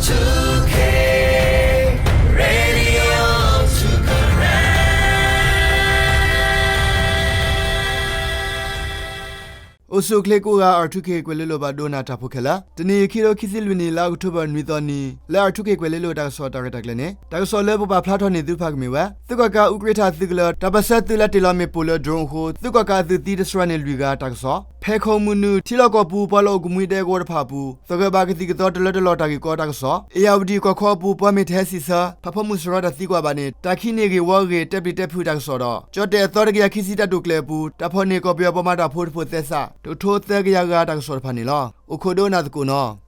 two K Radio two Karen အိၣ်ဆူၣ်ချ့ကိးဂၤ R two K ကွဲၤလ့လိၤဘၣ်ဒိနၤတၢ်ဖိခဲလၢာ်, တနံၤအံၤ ခံကထိခံဆံလွံၢ်နံၣ် လါအီးကထိဘၢၣ်နွံသီနံၤ လၢ R two K ကွဲၤလ့လိၤတၢ်ကစီၣ်တၢ်ရဲၣ်တၢ်ကျဲၤန့ၣ် တၢ်ကစီၣ်လၢပပာ်ဖျါထီၣ်န့ၢ်သုတဖၣ်ကမ့ၢ်ဝဲ သုးကီၣ်ကးအူကြ့ၣ်ထၣ်သုးကလၢၤ တၢ်ပၢၢ်ဆၢသုးလၢတ့ၢ်လီၤမ့ၣ်ပိၢ်လၢ drone အဃိ သုးကီၣ်ကးအသုးသံတစှၤန့ၢ်လွံၢ်ဂၤတၢ်ကစီၣ်, ဖဲခိၣ်မုၢ်နုာ် ထံလီၢ်ကီၢ်ပူၤ ပှၤလီၢ်အိၣ်ကမှံဒဲကဝီၤတဖၣ်အပူၤ သဂၢၢ်ဘၣ်ကသံၣ်ကသီတလၢတလီၢ်တၢ်ဂ့ၢ်ကီတၢ်ကစီၣ်, အ့ၣ်ယၣ်ဝတံၣ်ကီၢ်ခီအပူၤ ပှၤမ့ၢ်တဟဲစံးဆၢ ဖးဖီမုၢ်စရီတၢ်သံကွၢ်ဘၣ်န့ၣ် တၢ်ခံးန့ၢ်ဂ့ၢ်ဝီအဂ့ၢ် တဲပျံၤတဲဖုးတၢ်ကစီၣ်ဒီး ကၠီၣ်တဲၣ်အသီတကယၤခံဆံတၢ်တိာ်ကျဲၤအပူၤ တၢ်ဖီၣ်န့ၢ်ကီၢ်ပယီၤပှၤမၤတၢ်ဖိတဖိသဲစး တကထိသၢကယၤဂၤတၢ်ကစီၣ်တဖၣ်န့ၣ်လီၤ. အိၣ်ခိးဒိနၤသကိးနီၤ.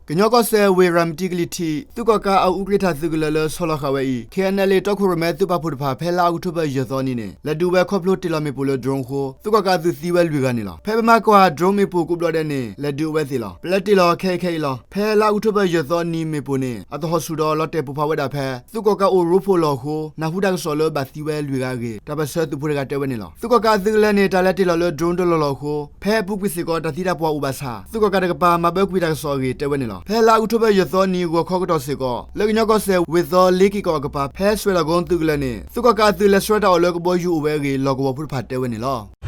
ကညီကီၢ်စဲၣ် ဝ့ၢ်ရၤမတံကလံၤထံး သုးကီၣ်ကးအအူကြ့ၣ်ထၣ်သုးကလၢၤလၢဆီလီၤဃာ်ဝဲအံၤ K N L A တီခိၣ်ရိၣ်မဲသုးပာ်ဖှိၣ်တဖၣ် ဖဲလါအီးကထိဘၢၣ်ယဲၢ်သီနံၤန့ၣ် လဲၤဒုးဝဲခီဖျိတ့ၢ်လီၤမ့ၣ်ပိၢ်လၢ drone အဃိ သုးကီၣ်ကးအသုးသံဝဲလွံၢ်ဂၤန့ၣ်လီၤ. ဖဲပမၤကွၢ် drone မ့ၣ်ပိၢ်ကိးဘျီဒဲးန့ၣ် လဲၤဒုးအဝဲသ့ၣ်လီၤ. ပလဲၤတ့ၢ်လီၤခဲအံၤခဲအံၤလီၤ. ဖဲလါအီးကထိဘၢၣ်ယဲၢ်သီနံၤမ့ၣ်ပိၢ်န့ၣ် အသဟီၣ်ဆူၣ်ဒီးလီၤတဲာ်ပိၢ်ဖးဝဲဒၣ်ဖဲ သုးကီၣ်ကးအိၣ်ရိဖှိၣ်လီၢ်အဃိ နၢ်ဟူတၢ်ကစီၣ်လၢဘၣ်သံဝဲလွံၢ်ဂၤအဂ့ၢ် တၢ်ပၢၢ်ဆၢသုးဖိတဂၤတဲဝဲန့ၣ်လီၤ. သုးကီၣ်ကးအသုးကလၢၤန့ၣ် တၢ်လဲၤတ့ၢ်လီၤလၢ drone တလီၢ်လီၢ်အဃိ ဖဲအပူၤကွံာ်စ့ၢ်ကီး တၢ်သံတၢ်ပှၢ်အိၣ်ဘၣ်ဆၣ် သုးကီၣ်ကးတကပၤ မၤဘၢကွံာ်တၢ်ကစီၣ်အဂ့ၢ်တဲဝဲန့ၣ်လီၤ. ဖဲလါအီးကထိဘၢၣ်ယဲၢ်သီနံၤ ဂီၤခီကတီၢ်စ့ၢ်ကီး လၢကညီကီၢ်စဲၣ် ဝ့ၢ်သီလ့က့ၢ်ကီၢ်အကပၤ ဖဲစွဲၣ်တီၣ်ကိသုးကလၢၤန့ၣ် သုးကီၣ်ကးအသုးလဲၤဆှၢတၢ်အီၣ်လၢကဘီယူၤအိၣ်ဝဲအဂ့ၢ် လီၢ်ကဝီၤဖိတဖၣ်တဲဝဲန့ၣ်လီၤ.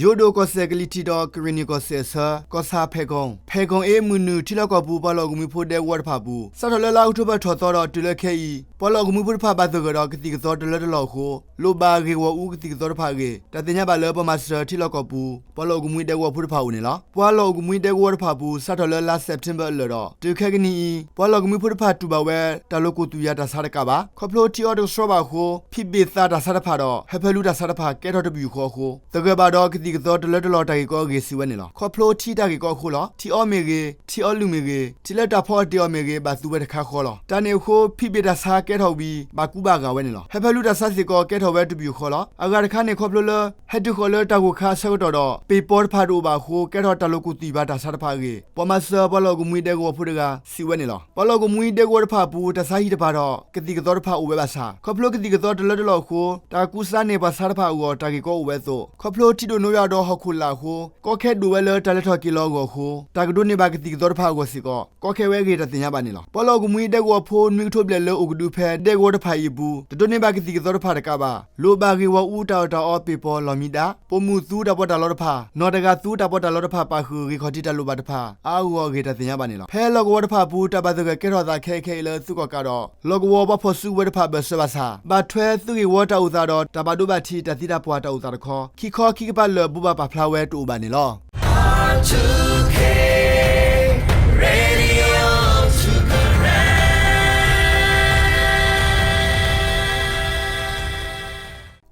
ယိၤဒိၣ်ကီၢ်စဲၣ်ကလံၤထံးဒီးကရ့ၣ်နံၣ်ကီၢ်စဲၣ်အဆၢ ကီၢ်ဆၣ်ဖဲၣ်ကိၣ် ဖဲၣ်ကိၣ်အ့မုၢ်နုာ် ထံလီၢ်ကီၢ်ပူၤ ပှၤလီၢ်အိၣ်ကမှံဖိဒဲကဝီၤတဖၣ်အပူၤ စးထီၣ်လၢလါအီးကထိဘၢၣ်ထီၣ်သီဒီးတုၤလၢခဲအံၤ ပှၤလီၢ်အိၣ်ကမှံဖိတဖၣ်ဘၣ်သဂၢၢ်ဒီးကသံၣ်ကသီတလၢတလီၢ်အဃိ လိၣ်ဘၣ်ဂ့ၢ်ဂီၢ်အူကသံၣ်ကသီတဖၣ်အဂ့ၢ် တၢ်သ့ၣ်ညါဘၣ်လၢပှၤမၤစၢၤထံလီၢ်ကီၢ်ပူၤ ပှၤလီၢ်အိၣ်ကမှံဒဲကဝီၤဖိတဖၣ်အအိၣ်န့ၣ်လီၤ. ပှၤလီၢ်အိၣ်ကမှံဒဲကဝီၤတဖၣ်အပူၤ စးထီၣ်လၢလါစဲးပထ့ဘၢၣ်အလၢာ်ဒီး တုၤခဲကနံၣ်အံၤ ပှၤလီၢ်အိၣ်ကမှံဖိတဖၣ်တူၢ်ဘၣ်ဝဲ တၢ်လိာ်ကူၣ်သယၤတၢ်ဆါတကးဘၣ် ခီဖျိထံအီတကဆှီဘၣ်အဃိ ဖံးဘ့ၣ်သးတၢ်ဆါတဖၣ်ဒီး ဟၢဖၢလူတၢ်ဆါတဖၣ်ကဲထီၣ်တပယူာ်ဃီအဃိ သဂၢၢ်ဘၣ်ဒီးကသံၣ်ကသီတလၢတလီၢ်တၢ်ဂ့ၢ်ကီအဂ့ၢ်စံးဝဲန့ၣ်လီၤ. ခီဖျိထံတၢ်ဂ့ၢ်ကီအဃိလီၤ. ထံအီမ့ၢ်ဂ့ၤ, ထံအီလုၢ်မ့ၢ်ဂ့ၤ, ထံလၢတၢ်ဖီအီၤတ့ၢ်အီၤမ့ၢ်ဂ့ၤ ဘၣ်သူဝဲတခါဃီလီၤ. တၢ်န့ၣ်အဃိ ဖံးဘ့ၣ်တၢ်ဆါကဲထီၣ်ဝံၤ ဘၣ်ကူဘၣ်ဂာ်ဝဲန့ၣ်လီၤ. ဟၢဖၢလူတၢ်ဆါစ့ၢ်ကီးကဲထီၣ်ဝဲတပယူာ်ဃီလီၤ. အဂၤတခါန့ၣ်ခီဖျိလၢ ဟဲတုၤဃီၤလၢတၢ်ဂိၢ်ခါအဆၢကတီၢ်ဒီး ပ့ၢ်ပီတဖၣ်တအိၣ်ဘၣ်အဃိ ကဲထီၣ်တၢ်လိာ်ကူၣ်သယၤတၢ်ဆါတဖၣ်အဂ့ၢ် ပှၤမၤစၢၤပှၤလီၢ်အိၣ်ကမှံဒဲကဝီၤဖိတဂၤ စံးဝဲန့ၣ်လီၤ. ပှၤလီၢ်အိၣ်ကမှံဒဲကဝီၤတဖၣ်အပူၤ တၢ်ဆါဟံၣ်တဖၣ်ဒီး ကသံၣ်ကသီတဖၣ်အိၣ်ဝဲဘၣ်ဆၣ် ခီဖျိကသံၣ်ကသီတလၢတလီၢ်အဃိ တၢ်ကူစါန့ၢ်ပှၤဆါတဖၣ်အဂီၢ် တၢ်ဂ့ၢ်ကီအိၣ်ဝဲအသိး ခီဖျိထံဒိၣ်နိယွၤဒီးဟီၣ်ခိၣ်လာ်အဃိ ကီခဲဒိၣ်ဝဲလၢတၢ်လဲၤထီၣ်က့ၤလီၤအဂီၢ်အဃိ တၢ်ကဒိးန့ၢ်ဘၣ်ကသံၣ်ကသီတဖၣ်အဂီၢ်စ့ၢ်ကီး ကီခဲဝဲအဂ့ၢ်တၢ်သ့ၣ်ညါဘၣ်န့ၣ်လီၤ. ပှၤလီၢ်အိၣ်ကမှံဒဲကဝီၤဖိနွံကထိဘျဲၣ်လၢအိၣ်ကဒုဖဲဒဲကဝီၤတဖၣ်အံၤအပူၤ တဒိးန့ၢ်ဘၣ်ကသံၣ်ကသီတဖၣ်တကးဘၣ် လိၣ်ဘၣ်ဂ့ၢ်ဂီၢ်အူတၢ်အီၣ်တၢ်အီပ့ၢ်ပီလီၢ်မံဒါ, ပိာ်မုၣ်သူတၢ်ပီးတၢ်လီတဖၣ်, နီၢ်တဂၤသူတၢ်ပီးတၢ်လီတဖၣ် ပာ်ဃုာ်ဂ့ၢ်ခီၣ်ထံးတၢ်လိၣ်ဘၣ်တဖၣ် အါအါဂီၢ်ဂီၢ်အဂ့ၢ်တၢ်သ့ၣ်ညါဘၣ်န့ၣ်လီၤ. ဖဲလီၢ်ကဝီၤတဖၣ်အပူၤ တၢ်ဘၣ်သဂၢၢ်ကဲထီၣ်အသးခဲအံၤခဲအံၤလၢသုးကီၣ်ကးဒီး လီၢ်ကဝီၤပှၤဖီၣ်စုကဝဲၤတဖၣ်ဘၢၣ်စၢၤဘၣ်ဆၣ် ဘၣ်ထွဲသုးဂ့ၢ်ဝီတၢ်အိၣ်သးဒီး တၢ်ဘၣ်ဒိဘၣ်ထံးတၢ်သံတၢ်ပှၢ်တၢ်အိၣ်သးတခီ ခံခီခံကပၤလၢာ်ဘိးဘၣ်ပာ်ဖျါဝဲတအိၣ်ဘၣ်န့ၣ်လီၤ.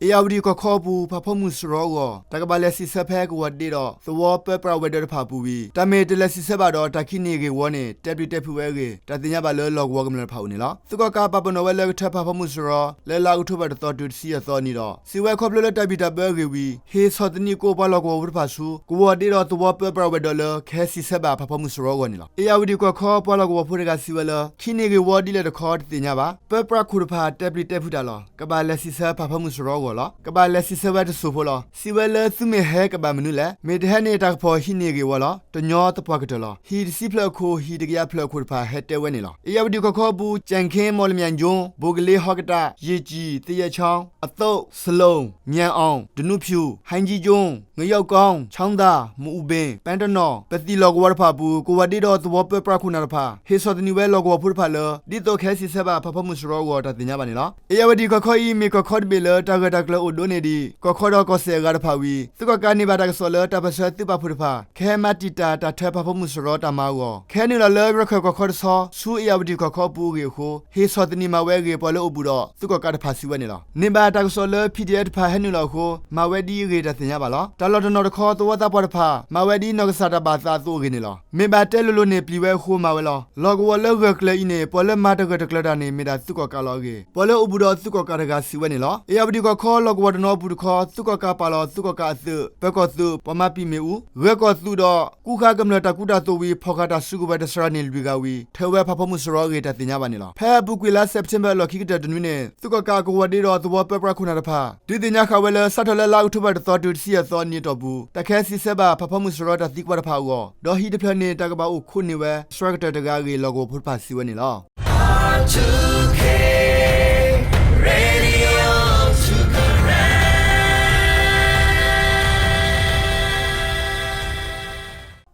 အ့ၣ်ယၣ်ဝတံၣ်ကီၢ်ခီအပူၤ ဖးဖီမုၢ်စရီအဂီၢ် တၢ်ကဘၣ်လဲၤစံးဆၢဖဲကဝီၤဒ့ဒီး သဝီပၢပြးဝဲၤဒၢးတဖၣ်အပူၤဝံၤ တၢ်မ့ၢ်တလဲၤစံးဆၢဘၣ်ဒီး တၢ်ခံးန့ၢ်ဂ့ၢ်ဝီန့ၣ် တဲပျံၤတဲဖုးဝဲအဂ့ၢ် တၢ်သ့ၣ်ညါဘၣ်လၢလီၢ်ကဝီၤကမျၢၢ်တဖၣ်အအိၣ်န့ၣ်လီၤ. သုးကီၣ်ကးပာ်ပနီၣ်ဝဲလၢကထၢဖးဖီမုၢ်စရီ လၢလါအီးကထိဘၢၣ်တသီတုၤတဆံယဲၢ်သီနံၤဒီး စံးဝဲခီဖျိလၢတၢ်ဘံၣ်တၢ်ဘၢအဂ့ၢ်ဝံၤ ဟ့ၣ်ဆီၣ်သနံးကိးပှၤလီၢ်ကဝီၤဖိတဖၣ်ဆူ ကဝီၤဒ့ဒီးသဝီပၢပြးဝဲၤဒၢးလၢ ကဟဲစံးဆၢဘၣ်ဖးဖီမုၢ်စရီအဂီၢ်န့ၣ်လီၤ. အ့ၣ်ယၣ်ဝတံၣ်ကီၢ်ခီပှၤလီၢ်ကဝီၤဖိတဂၤစံးဝဲလၢ ခံးန့ၢ်ဂ့ၢ်ဝီဒ်လဲၣ်တခီတသ့ၣ်ညါဘၣ်. ပၢပြးခိၣ်တဖၣ်တဲပျံၤတဲဖုးတၢ်လီၤ. ကဘၣ်လဲၤစံးဆၢဖးဖီမုၢ်စရီအဂီၢ်လီၤ. ကဘၣ်လဲၤစံးဆၢဝဲတစိၢ်ဖိလီၤ. စံးဝဲလၢသုမ့ၢ်ဟဲကဘၣ်မနုၤလဲၣ်. မ့ၢ်တဟဲန့ၣ်တၢ်ကဖီၣ်ဟံးန့ၢ်ဂ့ၢ်ဝီလီၤ. တညီသပှၢ်ကတၢၢ်လီၤ. ဟံၣ်တဆံဖျၢၣ်အခိၣ် ဟံၣ်တကယၤဖျၢၣ်အခိၣ်တဖၣ်ဟဲတဲဝဲန့ၣ်လီၤ. အ့ၣ်ယၣ်ဝတံၣ်ကီၢ်ခီအပူၤ ကၠဲၣ်ခ့ မီၣ်လမၠဲၣ်ကၠိ ဘိကလ့ဟီကတၣ် ယ့ၢ်ကၠံၣ် သယဲၣ်ခၠီ အသိး စလိၣ် မၠဲၣ်အီၣ် တနူဖၠူၣ် ဟဲကၠံကၠိ ငယီၣ်ကီ ခၠီသၣ် မအူဘ့ၣ် ပဲတနီၣ် ပသံၣ်လီၢ်ကဝီၤတဖၣ်အပူၤ ကဝီၤဒ့ဒီးသဝီပၢပြးခိၣ်နၢ်တဖၣ် ဟ့ၣ်ဆီၣ်သနံးဝဲလီၢ်ကဝီၤဖိတဖၣ်လၢ ဒ်သိးကဟဲစံးဆၢဘၣ်ဖးဖီမုၢ်စရီအဂီၢ်တၢ်သ့ၣ်ညါဘၣ်န့ၣ်လီၤ. အ့ၣ်ယၣ်ဝတံၣ်ကီၢ်ခီအံၤ မ့ၢ်ကီၢ်ခီတဘ့ၣ်လၢတၢ်ဂၢၢ်တၢ်ကျၢၤအိၣ်ဒိၣ်န့ၢ်ဒံး ကီၢ်ခီဒီးကီၢ်စဲၣ်အဂၤတဖၣ်ဝံၤ သုးကီၣ်ကးန့ၢ်ဘၣ်တၢ်ကစီၣ်လၢတၢ်ပၢၢ်ဆၢသုးပာ်ဖှိၣ်တဖၣ် ကဟဲမၤတံာ်တာ်တၢ်ထၢဖးဖီမုၢ်စရီတၢ်မၤအဂီၢ် ကဟဲနုာ်လီၤလၢရခၢၣ်ကီၢ်ခီတဆီ ဆူအ့ၣ်ယၣ်ဝတံၣ်ကီၢ်ခီအပူၤအဂ့ၢ်အဃိ ဟ့ၣ်ဆီၣ်သနံးမၤဝဲအဂ့ၢ် ပှၤလၢအိၣ်ဘူးဒီးသုးကီၣ်ကးတဖၣ်စံးဝဲန့ၣ်လီၤ. န့ၢ်ဘၣ်တၢ်ကစီၣ်လၢ PDF တဖၣ်ဟဲနုာ်လီၤအဃိ မၤဝဲဒ်အဂ့ၢ်တၢ်သ့ၣ်ညါဘၣ်လီၤ. တၢ်လီၢ်တနီၤတခီ သဝီသးပှၢ်တဖၣ် မၤဝဲဒ်နီၢ်ကစၢ်တၢ်ဘၣ်သးအသိးအဂ့ၢ်န့ၣ်လီၤ. မ့ၢ်ဘၣ်တဲလိၤလိၤန့ၣ် ပျံၤဝဲအဃိမၤဝဲလီၤ. လီၢ်ကဝီၤလၢဂၢၢ်ကျၢၤအံၤန့ၣ် ပှၤလၢမၤတၢ်ဂၢၢ်တၢ်ကျၢၤတၢ်န့ၣ် မ့ၢ်ဒၣ်သုးကီၣ်ကးလီၤအဂ့ၢ် ပှၤလၢအိၣ်ဘူးဒီးသုးကီၣ်ကးတဂၤစံးဝဲန့ၣ်လီၤ. အ့ၣ်ယၣ်ဝတံၣ်ကီၢ်ခီ လီၢ်ကဝီၤတနီၤအပူၤတခီ သုးကီၣ်ကးပာ်လီၤသုးကီၣ်ကးအသုး ပၢၤကီၢ်သုး ပှၤမၤပံာ်မ့ၣ်အူ ဂၢၤကီၢ်သုးဒီး ကူဃာ်ကမျၢၢ်တၢ်ကူတၢ်သိးဝံၤ ဖီၣ်ဃာ်တၢ်စုကဝဲၤတစှၤန့ၣ်လွံၢ်ဂၤဝံၤ ထၢဝဲဖးဖီမုၢ်စရီအဂ့ၢ် တၢ်သ့ၣ်ညါဘၣ်န့ၣ်လီၤ. ဖဲအပူၤကွံာ်လါစဲးပထ့ဘၢၣ်အလီၢ်ခံကတၢၢ်တနွံန့ၣ် သုးကီၣ်ကးအကဝီၤဒ့ဒီးသဝီပၢပြးခိၣ်နၢ်တဖၣ် ဒုးသ့ၣ်ညါဃာ်ဝဲလၢ စးထီၣ်လၢလါအီးကထိဘၢၣ်တသီတုၤတဆံယဲၢ်သီအနံၤအတီၢ်ပူၤ တၢ်ကဟဲစံးဆၢဘၣ်ဖးဖီမုၢ်စရီတၢ်သံကွၢ်တဖၣ်အဂီၢ် ဒီးဟံၣ်တဖျၢၣ်န့ၣ် တၢ်ကဘၣ်အိၣ်ခိးန့ၢ်ဝဲ စှၤကတၢၢ်တဂၤအဂ့ၢ် လီၢ်ကဝီၤဖိတဖၣ်စံးဝဲန့ၣ်လီၤ.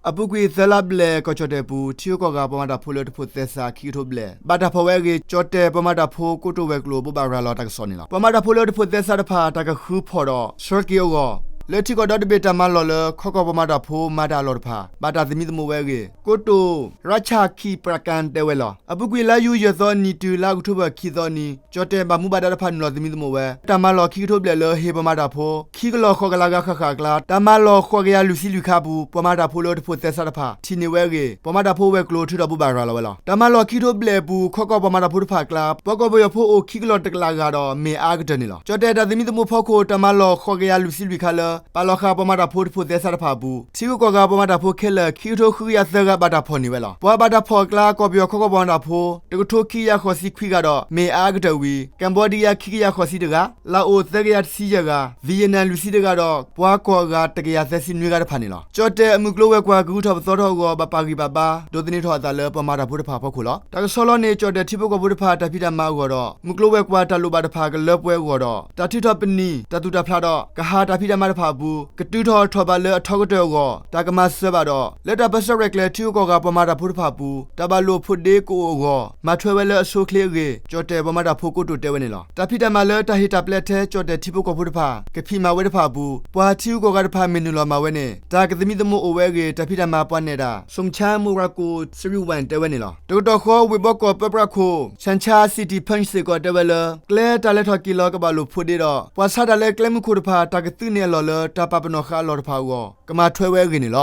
အပူၤကွံာ်သၢလါဘျဲၣ် ကီၢ်ကၠီၣ်တဲၣ်ပူၤ ထံဂုၤကီၢ်ဂၤပှၤမၤတၢ်ဖိလၢတဖိးသဲစး ခံကထိဘျဲၣ် ဘၣ်တၢ်ဖီၣ်ဝဲအဂ့ၢ် ကၠီၣ်တဲၣ်ပှၤမၤတၢ်ဖိကိတိာ်ဝဲၤကျိၤ ဘိးဘၣ်ရၤလီၤတၢ်ကစီၣ်န့ၣ်လီၤ. ပှၤမၤတၢ်ဖိလၢတဖိးသဲစးတဖၣ် တၢ်ကဃုဖီၣ်ဒီး ဆှၢက့ၤအဂီၢ် လၢထံကီၢ်ဒီတဘ့ၣ်တၢ်မၤလီၢ်လၢ ခီကီၢ်ပှၤမၤတၢ်ဖိမၤတၢ်အလီၢ်တဖၣ် ဘၣ်တၢ်သမံသမိးဝဲအဂ့ၢ် ကိတိာ် ရၣ်ဆၣ်ခံပြကၣ် တဲဝဲလီၤ. အပူၤကွံာ်လါယူၤယဲၢ်သီအနံၤတုၤ လါအီးကထိဘၢၣ်ခံသီအနံၤ ကၠီၣ်တဲၣ်ဘၣ်မူဘၣ်ဒါတဖၣ် နုာ်လီၤသမံသမိးဝဲ တၢ်မၤလီၢ်ခံကထိဘျဲၣ်လၢ ဟ့ၣ်ပှၤမၤတၢ်ဖိ ခံကလီၢ်ဃိးကလးဂၤဃၣ်ဃၣ်အကျါ တၢ်မၤလီၢ်ဃိးကယၤလွံၢ်ဆံလွံၢ်ခါအပူၤ ပှၤမၤတၢ်ဖိလၢတဖိးသဲစးတဖၣ် ထံၣ်န့ၢ်ဝဲအဂ့ၢ် ပှၤမၤတၢ်ဖိဝဲၤကျိၤထုးထီၣ်ဘိးဘၣ်ရၤလီၤဝဲလီၤ. တၢ်မၤလီၢ်ခံကထိဘျဲၣ်အပူၤ ခီကီၢ်ပှၤမၤတၢ်ဖိတဖၣ်အကျါ ပှၤကီၢ်ပယီၤဖိအိၣ်ခံကလီၢ်တကလးဂၤဒီး မ့ၢ်အါကတၢၢ်န့ၣ်လီၤ. ကၠီၣ်တဲၣ်တၢ်သမံသမိးဖီခိၣ် တၢ်မၤလီၢ်ဃိးကယၤလွံၢ်ဆံလွံၢ်ခါလၢ ပာ်လီၤဃာ်ပှၤမၤတၢ်ဖိတဖိးသဲစးတဖၣ်အပူၤ ထံဂုၤကီၢ်ဂၤပှၤမၤတၢ်ဖိခဲလၢာ် ခံကထိဃုကယၤသၢဂၤ ဘၣ်တၢ်ဖီၣ်န့ၢ်ဝဲလီၤ. ပှၤဘၣ်တၢ်ဖီၣ်အကျါ ကီၢ်ပယီၤခီကီၢ်ပှၤမၤတၢ်ဖိ တကထိခံကယၤဃိးဆံခွံဂၤဒီး မ့ၢ်အါကတၢၢ်ဝံၤ ကမ်ဘီဒံယါ ခံကယၤဃိးဆံတဂၤ, လၣ်အိၣ် သၢကယၤတဆံယဲၢ်ဂၤ, ဝံယ့ၣ်နၣ် လွံၢ်ဆံတဂၤဒီး ပှၤကီၢ်အဂၤ တကယၤသၢဆံနွံဂၤတဖၣ်န့ၣ်လီၤ. ကၠီၣ်တဲၣ်အမုၢ်ကျိၤဝဲၤကွာ် ကဂုၤထီၣ်ပသီထီၣ်အဂီၢ် ဘၣ်ပာ်ဂံၢ်ပာ်ဘါ ဒိးသန့ၤထီၣ်အသးလၢ ပှၤမၤတၢ်ဖိတဖၣ်အဖီခိၣ်လီၤ. တၢ်ကဆီလီန့ၢ် ကၠီၣ်တဲၣ်ထံဖိကီၢ်ဖိတဖၣ် တၢ်ဖံးတၢ်မၤအဂီၢ်ဒီး မုၢ်ကျိၤဝဲၤကွာ်တၢ်လိၣ်ဘၣ်တဖၣ် ကလၢပှဲၤအဂီၢ်ဒီး တၢ်ထုးထီၣ်ပနံာ် တၢ်သူၣ်တၢ်ဖျးဒီး ကဟးတၢ်ဖံးတၢ်မၤတဖၣ်အပူၤ ကတုၤထီၣ်ထီၣ်ဘးလၢအထီကတၢၢ်အဂီၢ် တၢ်ကမၤစၢၤဘၣ်ဒီး လၢတၢ်ပၢဆှၢရဲၣ်ကျဲၤ ထံဂုၤကီၢ်ဂၤပှၤမၤတၢ်ဖိတဖၣ်အပူၤ တၢ်ဘၣ်လိာ်ဖိးဒ့ကအိၣ်အဂီၢ် မၤထွဲဝဲလၢအဆိအချ့အဂ့ၢ် ကၠီၣ်တဲၣ်ပှၤမၤတၢ်ဖိကိတိာ်တဲဝဲန့ၣ်လီၤ. တၢ်ဖံးတၢ်မၤလၢတၢ်ဟ့ၣ်တၢ်ပျဲထဲ ကၠီၣ်တဲၣ်ထံဖိကီၢ်ဖိတဖၣ် ကဖံးမၤဝဲတဖၣ်အပူၤ ပှၤထံဂုၤကီၢ်ဂၤတဖၣ် မ့ၢ်နုာ်လီၤမၤဝဲန့ၣ် တၢ်ကသမံသမိးအိၣ်ဝဲအဂ့ၢ် တၢ်ဖံးတၢ်မၤပှၤနဲၣ်တၢ် စူၣ်ချါ မူရၤကိၣ် စရံဝၣ် တဲဝဲန့ၣ်လီၤ. တကတီၢ်ဃီ ဝ့ၢ်ဘီကီၢ်ပၢပြးခိၣ် ဆၣ်ချါ City Punch စ့ၢ်ကီးတဲဝဲလၢ ကျဲတၢ်လဲၤထီၣ်က့ၤလီၤကဘၣ်လိာ်ဖိးဒ့ဒီး ပှၤဆါတၢ်လၢကျဲမုၢ်ခိၣ်တဖၣ် တၢ်ကသုးန့ၢ်အလီၢ်လၢ တၢ်ပာ်ပနီၣ်ဃာ်အလီၢ်တဖၣ်အဂီၢ် ကမၤထွဲဝဲအဂ့ၢ်န့ၣ်လီ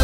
ၤ.